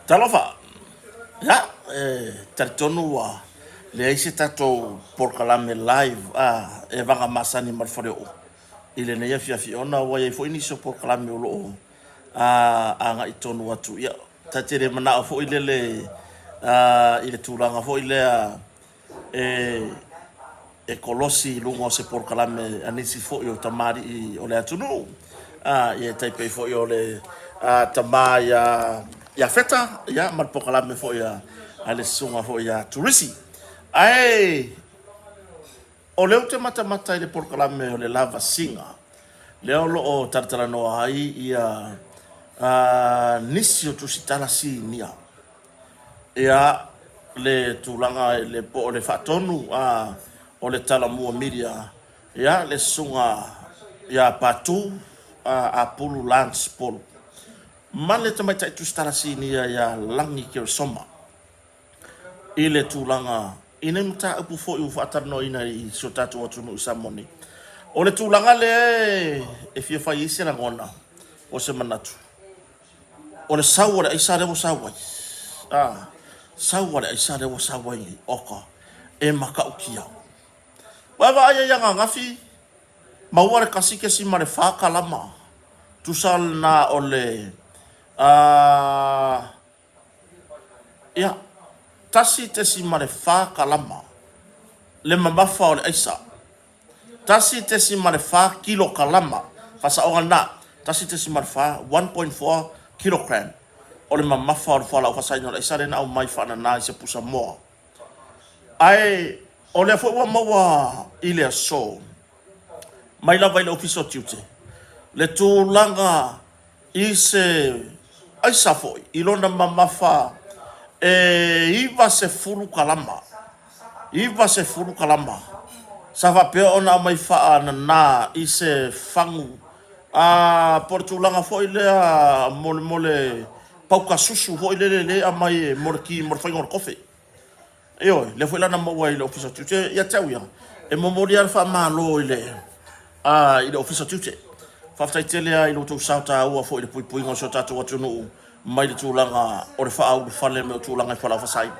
Talofa! Ia, e talitonu ua leai se tatou polokalame live a e vaga masani ma le faleoo i lenei afiafi ona ua i ai foi nisi o polokalame o lo o agai tonu atu. Ia, ta te le manao foi lele i le tulaga foi lea e kolosi i luga o se polokalame a nisi foi o tamalii o le atunuu, ia e tai pei foi o le tama ia Iafeta, ia ma le polokalame foi a le susuga foi ia Turisi. Ae o lea ou te matamata i le polokalame o le lavasiga, lea o lo o talatalanoa ai ia nisi o tusitala sinia. Ia, le tulaga i le po o le faatonu a o le Talamua Media, ia, le Susuga ia Patu Apulu Lance Polu ma le Tamaitai Tusitala Sinia ia Lagi Keresoma i le tulaga i nei mataupu foi ua faatalanoaina i si o tatou atunuu i Samoa nei. O le tulaga lea e fia fai ai se lagona po o se manatu, O le sau o le aisa lea ua sau ai, a, sau a le aisa lea ua sau ai nei, oka, e matautia. Ua e vaai ai ananafi, maua le 1.4 kalama, tusa lena o le, a, ia, 1.4 kalama le mamafa o le aisa. 1.4 kilokalama, faasaoga lena, 1.4, 1.4 kilogram, o le mamafa o le fualaau faasaina o le aisa lea na aumai faanana i se pusa moa. Ae o lea foi ua maua i le aso, mai lava i le Ofisa o Tiute, le tulaga i se aisa foi i lona mamafa e 90 kalama, 90 kalama, sa faapea ona aumai faanana i se fagu a po o le tulaga foi lea mo le pauka susu foi lele lea e aumai mo le ki mo le faiga o le kofe. Ioe, lea foi la na maua i le Ofisa o Tiute. Ia te au ia, e momoli lava le faamalo i le, a, i le Ofisa o Tiute. Faafetai tele lava i lo outou sao taua foi i le puipuiga o si o tatou atunuu mai le tulaga o le faaulufale mai o tulaga i fualaau faasaina.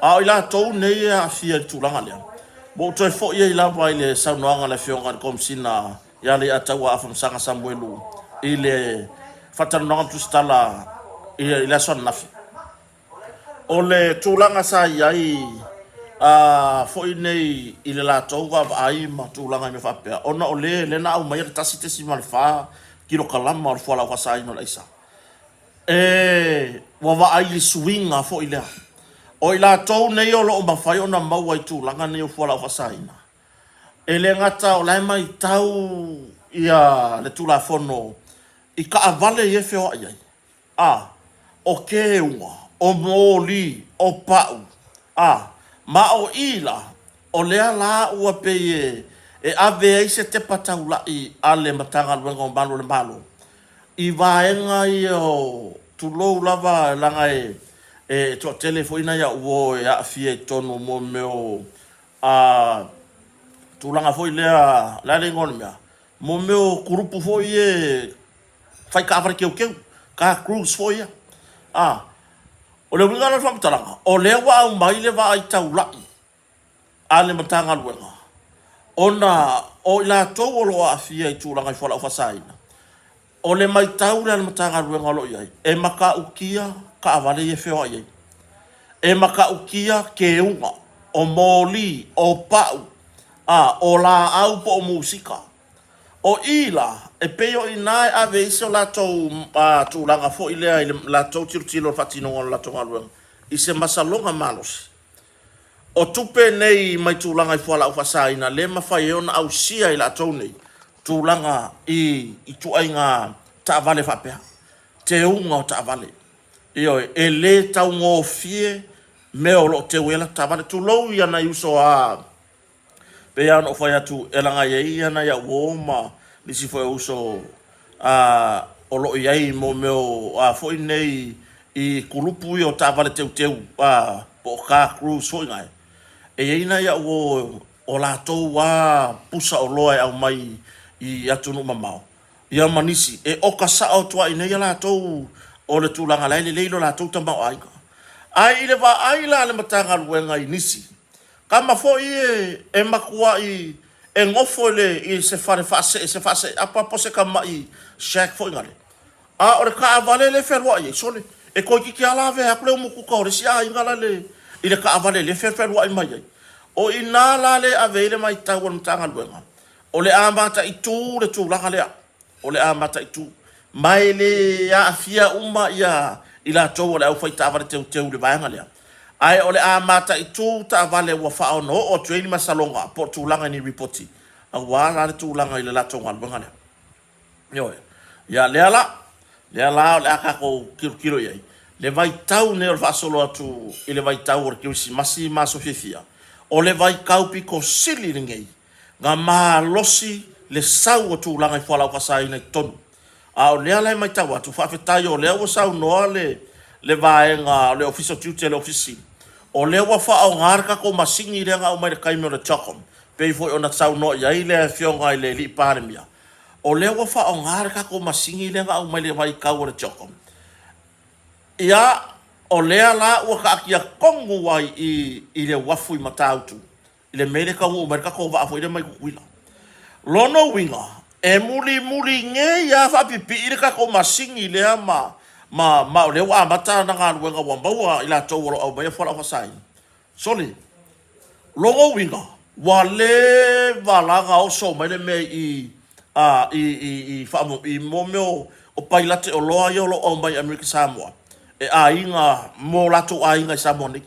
A o i latou nei e aafia i le tulaga lea, ua ou toe foi ai lava i le saunoaga a le Afioga i le Komesina ia Leiataua Afamasaga Samuelu i le faatalanoaga ma tusitala i le aso ananafi. O le tulaga sa i ai foi nei i le latou vaavaai ma tulaga i mea faapea, ona o le lea na aumaia le 1.4 kilokalama o le fualaau faasaina o le aisa, e ua vaai i suiga foi lea. O i latou nei o lo o mafai ona maua i tulaga nei o fualaau faasaina, e le gata o la e matau ia le Tulafono i taavale ia e feoai ai, A, o keuga, o moli, o pau, a, ma o i la, o lea la ua pei e, e ave ai se tepa taulaʻi a le Matagaluega o Malu o le Malo i vaega ia o, tulou lava, leaga e, e toatele foi nai au uo e aafia i totonu o mea o, a, tulaga foi lea, o le a le igoa o le mea? Mo mea o kulupu foi ia fai taavale teuteu, car cruise foi ia. A, o le uiga la o le faamatalaga, o lea ua aumai le vaai taulai a le Matagaluega, ona o i latou o lo o aafia i tulaga i fualaau faasaina, o le matau lea a le Matagaluega o lo o i ai, e matautia taavale ia e feoai ai. E matautia keuga, o moli, o pau, a, o laau po o musika. O i la, e pei o i ina e ave ai se latou tulaga foi lea i le latou tilotilo i le faatinoga o le latou galuega i se masaloga malosi. O tupe nei mai tulaga i fualaau faasaina le mafai ai ona ausia e latou nei tulaga i ituaiga taavale faapea, teuga o taavale. Ioe, e le taugofie mea o lo o teu ai a latou taavale. Tulou ia nai uso a Pei lava ona ou fai atu, e laga i ai nai au uo ma nisi foi o uso a o lo o i ai mo mea o a foi nei i kulupu ia o taavale teuteu a po o car cruise foi nae. E i ai nai au uo o latou a pusa oloa e aumai i atunuu mamao ia ma nisi e oka sao atu lava i inei a latou o le tulaga la e lelei lo latou tamaoaiga. Ae i le vaai la a le Matagaluega i nisi, tama foi e e matuai e nofo i le i se fale faasee, se faasee apa po o se tamai shack foi lale, a o le taavale lea e fealuai ai, sole, e toeitiiti lava lavea atu le umukuka o le isi aiga la le i le taavale lea e fealuai mai ai. O i ina la lea e ave ai le matau a le Matagaluega, o le a mataitu le tulaga lea. O le a mataitu, ma e le aafia uma ia i latou o le aufai taavale teuteu i le vaega lea, ae o le a mataitu taavale ua faaono oo atu ai ni masaloga po o tulaga i ni lipoti aua la le tulaga i le latou galuega lea. Ioe. Ia lea la, lea la o le a tatou tilotilo i ai, le vaitau lenei o le faasolo atu i le vaitau o le Kerisimasi ma aso fiafia, o le vaitau pito sili lenei na malosi le sau o tulaga i fualaau faasaina i totonu. A o lea la e matau atu, faafetai o lea ua saunoa le le vaega o le Ofisa o Tiute a le Ofisa Sili, o lea ua faaaoga le tatou masini lea na aumai i le taimi o le CHOGM, pei foi ona saunoa i ai le Afioga i le Alii Palemia, o lea ua faaaoga le tatou masini lea na aumai i le vaitau o le CHOGM. Ia, o lea la ua taatia tonu ai i i le uafu i Matautu i le mea lea e taunuu mai ai le tatou vaa foi lea mai Tutuila. Lona uiga, e mulimuli nei lava faapipii le tatou masini lea ma, ma, ma o lea ua amata ana galuega ua maua i latou o lo o aumaia fualaau faasaina. Sole, lona uiga, ua leva la ona oso mai le mea i, a, i, i, i, i, i mo mea o pailate oloa ia o lo o aumai i Amerika Samoa e aiga mo latou aiga i Samoa nei.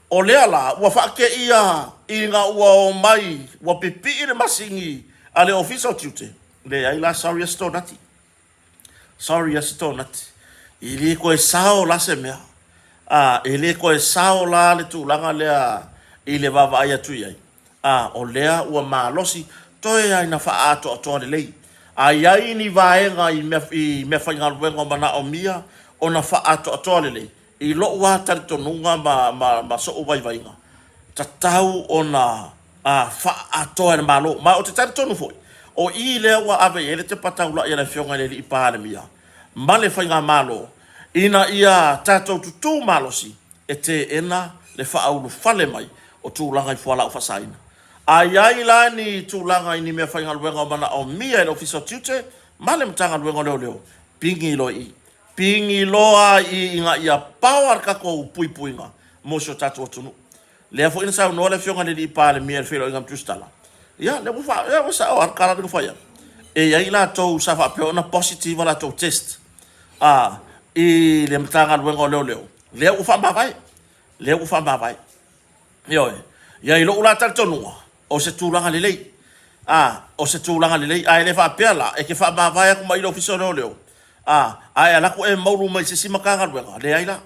O lea la ua faateia ina ua omai ua pipii le masini a le Ofisa o Tiute, leai la, sorry a se tonati, sorry a se tonati, e le toe sao la se mea, a, e le toe sao la le tulaga lea i le vaavaai atu i ai, a, o lea ua malosi, toe lava ina faaatoatoa lelei. A i ai ni vaega i mea, i meafaigaluega o manaomia ona faaatoatoa lelei, I lou lava talitonuga ma, ma, ma so'u vaivaiga, tatau ona a, faaatoa e le Malo. Ma ou te talitonu foi, o i lea ua ave i ai le tepa taula'i a le Afioga i le Alii Palemia ma le Faigamalo, ina ia tatou tutū malosi e teena le faaulufale mai o tulaga i fualaau faasaina. A i ai la ni tulaga i ni meafaigaluega o manaomia e le Ofisa o Tiute ma le Matagaluega o Leoleo, pigi loa i i. Pigi loa i ina ia paoa le tatou puipuiga mo si o tatou atunuu. Lea foi na saunoa le Afioga i le Alii Palemia i le feiloaiga ma Tusitala, ia lea ua faa, ia ua sao lava le tala lea na fai atu. E i ai latou sa faapea ona positive a latou test a i le Matagaluega o Leoleo, lea ua faamavae, lea ua faamavae. Ioe. Ia i lou la talitonuga, o se tulaga lelei. A, o se tulaga lelei, ae le faapea la, e te faamavae atu mai i le Ofisa o Leoleo, a, ae alu atu e maulu mai i se isi Matagaluega. Leai la.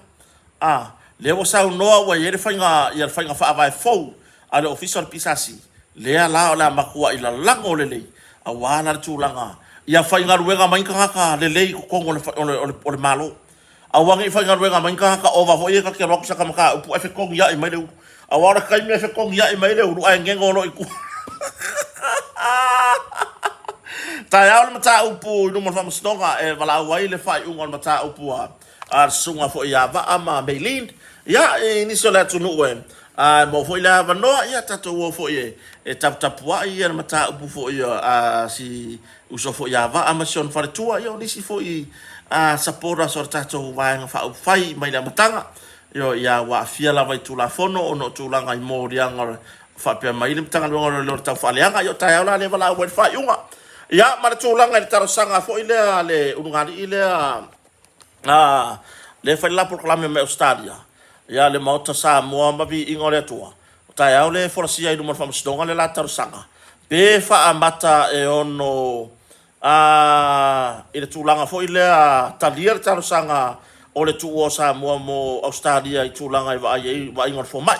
A, lea ua saunoa ua i ai le faiga, ia le faiga faavae fou a le Ofisa o le PSC, lea la o le a matuai lalago lelei, aua la le tulaga ia faigaluega mai ni tagata lelei i totonu o le, o le, o le Malo. Aua ne i faigaluega mai ni tagata ova foi ia ta te alu atu i sata mataupu ae fetogiai mai le ulu. Aua o le taimi e fetogiai mai ai le ulu ae gego loa i tua. Taeao le mataupu i luma o le Faamasinoga e valaau ai le faaiuga o le mataupu a a le susuga foi ia Vaa ma Maylene. Ia, i nisi o le atunuu e a maua foi le avanoa, ia tatou o foi e e taputapuai ia le mataupu foi a si uso foi ia Vaa ma si ona faletua, ia o nisi foi a supporters o le tatou Vaega Faaupufai mai le amataga, ioe, ia ua aafia lava i Tulafono ona o tulaga i moliaga faapea mai le Matagaluega o Leoleo i le taufaaleaga. Ia o taeao la lea e valaau ai le faaiuga. Ia ma le tulaga i le talosaga foi lea a le ulugalii lea a lea e fai le la polokalame mai Ausetalia, ia le Maota Samoa ma Viiga o le Atua, o taeao lea e folasia i luma o le Faamasinoga le la talosaga, pe faaamata e ono a i le tulaga foi lea talia le talosaga o le tuua o Samoa mo Ausetalia i tulaga e vaai ai vaaiga o le fomai.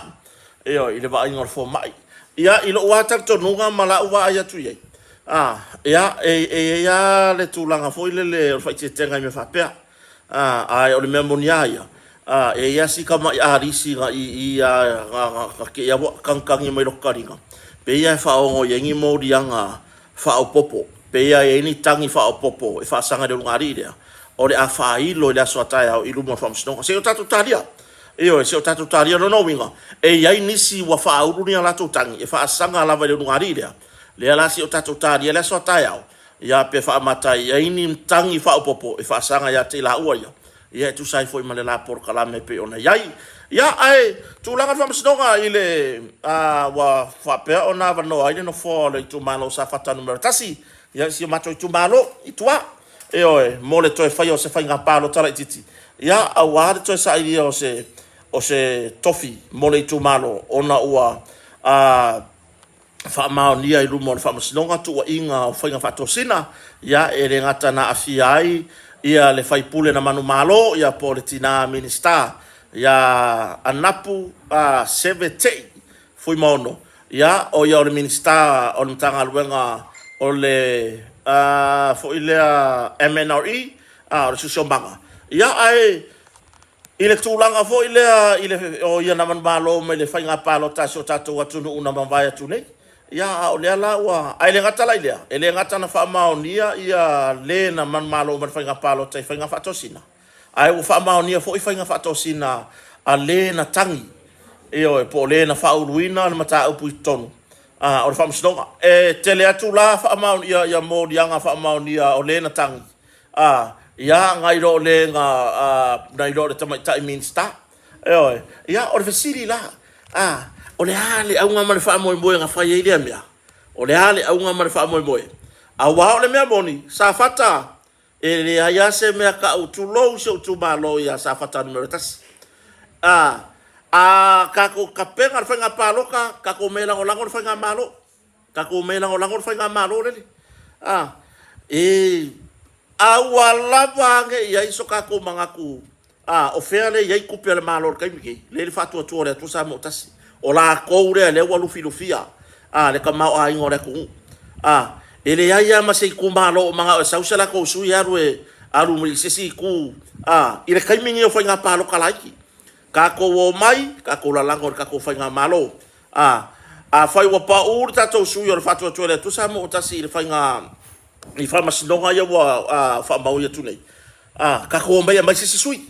Ioe, i le vaaiga o le fomai. Ia, i lou lava talitonuga ma lau vaai atu i ai, a, ia, e, e i ai lava le tulaga foi lele o le faaeteetega i mea faapea. A, ae o le mea moni lava ia, a, e i ai lava si tamai alisi na i i a, na, na, na te i lava ua tagitagi mai lota taliga, pei lava e faaaoga i ai ni moliaga faaopoopo, pei lava e i ai ni tagi faaopoopo e faasaga i le ulugalii lea. o le a faailo i le aso a taeao i luma o le Faamasinoga. Se i o tatou talia. Ioe, se i o tatou talia. O lona uiga, e i ai nisi ua faaulu ni a latou tagi e faasaga lava i le ulugalii lea. Lea la se i o tatou talia le aso a taeao, ia pe faamata e i ai ni tagi faaopoopo e faasaga ia te i laua ia, ia e tusa ai foi ma le la polokalame e pei ona i ai. Ia, ae tulaga o le Faamasinoga i le a, ua faapea ona avanoa ai le nofoa o le itumalo o Safata 1, ia si o matou itumalo i tua, ioe, mo le toe faia o se faiga palota laitiiti, ia, aua le toe sailia o se tofi mo le itumalo ona ua faamaonia i luma o le Faamasinoga tuuaiga o faiga faatosina, ia, e le gata na aafia ai ia le faipule na manumalo, ia po o le tina Minisita ia Anapu Seve Te'i Fuimaono, ia, o ia o le Minisita o le Matagaluega o le foi lea MNRE, o le Siosiomaga, ia, ae i le tulaga foi lea i le o ia na manumalo mai le faiga palota a si o tatou atunuu na mavae atu nei. Ia, a o lea la ua, ae le gata la i lea, e le gata na faamaonia ia le na manumalo mai le faiga palota i faiga faatosina, ae ua faamaonia foi faiga faatosina a le na tagi, ioe, po o le na faauluina le mataupu i totonu o le Faamasinoga. E tele atu la faamaonia ia moliaga faamaonia o le na tagi, ia, nai lo le na, nai lo le tamaitai Minisita. Ioe. Ia, o le fesili la, o le a le auga ma le faamoemoe na fai ai lea mea? O le a le auga ma le faamoemoe? Aua o le mea moni, Safata, e leai lava se mea tau, tulou si ou itumalo ia Safata 1. A tatou tapena le faiga palota, tatou omai e lagolago le faigamalo. Tatou omai e lagolago le faigamalo lele. E a ua lava ane i ai so tatou manatu, o fea lea e i ai tupe a le Malo i le taimi lenei, lea e i le Faatuatua o le Atua Samoa Tasi. O latou lea lea ua lufilufia le tamaoaiga o le atunuu. E leai lava ma se itumalo o manao e sau se latou sui alu e alu i se isi itu i le taimi lenei o faiga palota laiti. Tatou omai, tatou lalago i le tatou faigamalo. Afai ua pau le tatou sui o le Faatuatua i le Atua Samoa Tasi i le faiga i faamasinoga ia ua faamaui atu nei, tatou omai e aumai se isi sui.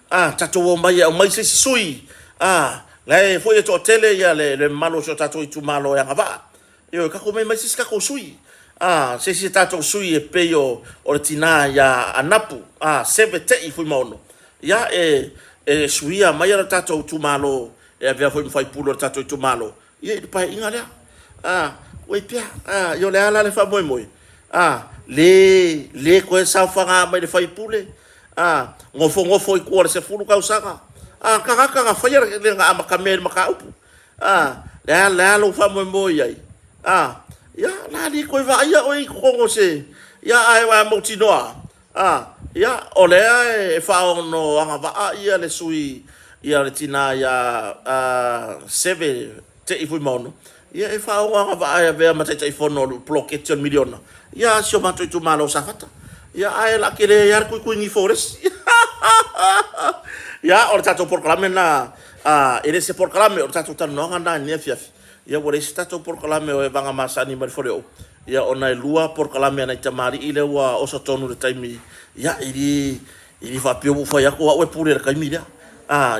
Tatou omai e aumai se isi sui. La e foi e toatele ia le mamalu o si o tatou itumalo e agavaa. Ioe, tatou omai e aumai se isi tatou sui. Se isi tatou sui e pei o le tina ia Anapu Seve Te'i Fuimaono, ia e suia mai le tatou itumalo e avea foi ma faipule o le tatou itumalo, ia i le paeaiga lea. Ua i pea, ia o le a la le faamoemoe? Le, le toe saofaga mai le faipule, nofonofo i tua i le 10 tausaga, tagata na faia le, na amatamea i le mataupu. Le a, le a lou faamoemoe i ai? Ia, o le a le toe vaaia oe i totonu o se, ia ae a mautinoa lava, ia, o lea e faaono agavaa ia le sui, ia le tina ia Seve Te'i Fuimaono, ia e faaono agavaa e avea ma Taitaifono o le poloketi o le miliona, ia a si o matou itumalo o Safata. Ia ae o le a tele ai lava le tuitui nifo o le isi. Ia, o le tatou polokalame lena, e le se polokalame, o le tatou talanoaga lena i lenei afiafi. Ia ua leai se tatou polokalame o Evaga Masani mai le Faleoo, ia ona e lua polokalame a nai tamalii lea ua oso tonu i le taimi, ia e le, e le faapea ua ou fai atu o au e pule i le taimi lea.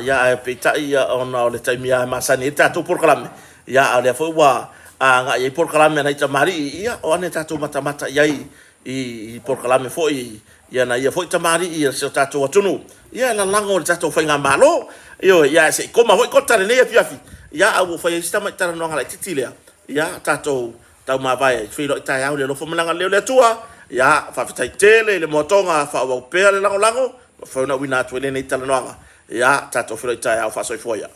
Ia ae peitai ia ona o le taimi lava e masani ai le tatou polokalame, ia a o lea foi ua agai ai polokalame a nai tamalii, ia o ane tatou matamata i ai i polokalame foi ia nai ia foi tamalii a si o tatou atunuu, ia e lalago i le tatou faigamalo. Ioe, ia ae se i koma foi kota i lenei afiafi, ia a ua fai ai si tamai talanoaga laitiiti lea, ia tatou taumavae ai, feiloai taeao i le alofa ma le agalelei o le Atua. Ia, faafetai tele i le moatoga, faaauau pea le lagolago, ua mafai ona auina atu ai lenei talanoaga. Ia, tatou feiloai taeao, faasoifua ia.